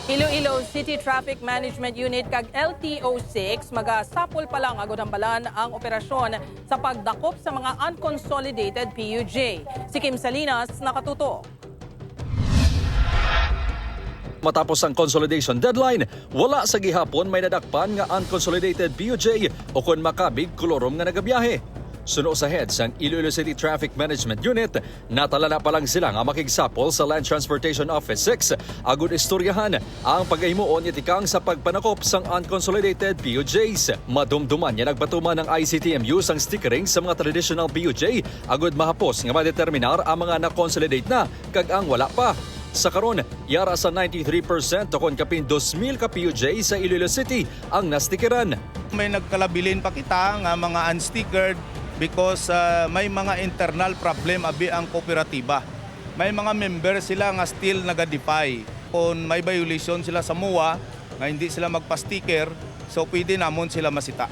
Iloilo City Traffic Management Unit kag LTO 6 magasapol pa lang agod hambalan ang operasyon sa pagdakop sa mga unconsolidated PUJ. Si Kim Salinas, nakatutok. Matapos ang consolidation deadline, wala sa gihapon may nadakpan nga unconsolidated PUJ o kon makabig kolorum nga nagabiyahe. Suno sa head sang Iloilo City Traffic Management Unit, natala na pa lang sila nga makigsapol sa Land Transportation Office 6 agud istoryahan ang pagahimuon itikang sa pagpanakop sang unconsolidated PUJs. Madumduman niya nagpatuman ng ICTMU sang stickering sa mga traditional PUJ agud mahapos nga madeterminar ang mga na-consolidate na kag ang wala pa. Sa karon, yara sa 93% o kon kapin 2,000 ka PUJ sa Iloilo City ang nastikeran. May nagkalabilin pa kita nga mga unstickered because may mga internal problem abi ang kooperatiba. May mga member sila nga still naga-defy. Kung may violation sila sa MOA, nga hindi sila magpa-sticker, so pwede namon sila masita.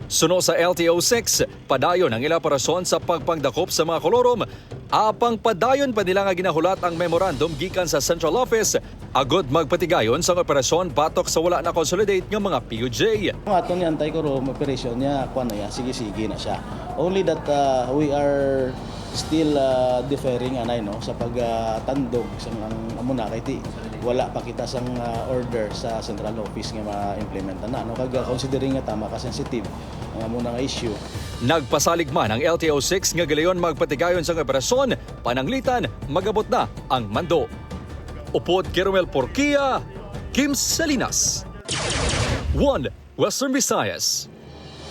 Suno sa LTO 6, padayon ang ila operasyon sa pagpangdakop sa mga kolorum. Apang padayon pa nila nga ginahulat ang memorandum gikan sa Central Office agod magpatigayon sa operasyon batok sa wala na consolidate nga mga PUJ. Ang aton ni anti-colorum operation niya, kuan na ya, sige-sige na siya. Only that we are still deferring anay no sa pagtandog sa mga amo na kay ti wala pa kita sang order sa central office nga ma-implement na no, kag considering nga tama ka sensitive ang amo na nga issue. Nagpasalig man ang LTO 6 nga gilayon magpatigayon sa operasyon, pananglitan magabot na ang mando. Upod kay Romel Porquia, Kim Salinas. 1 Western Visayas.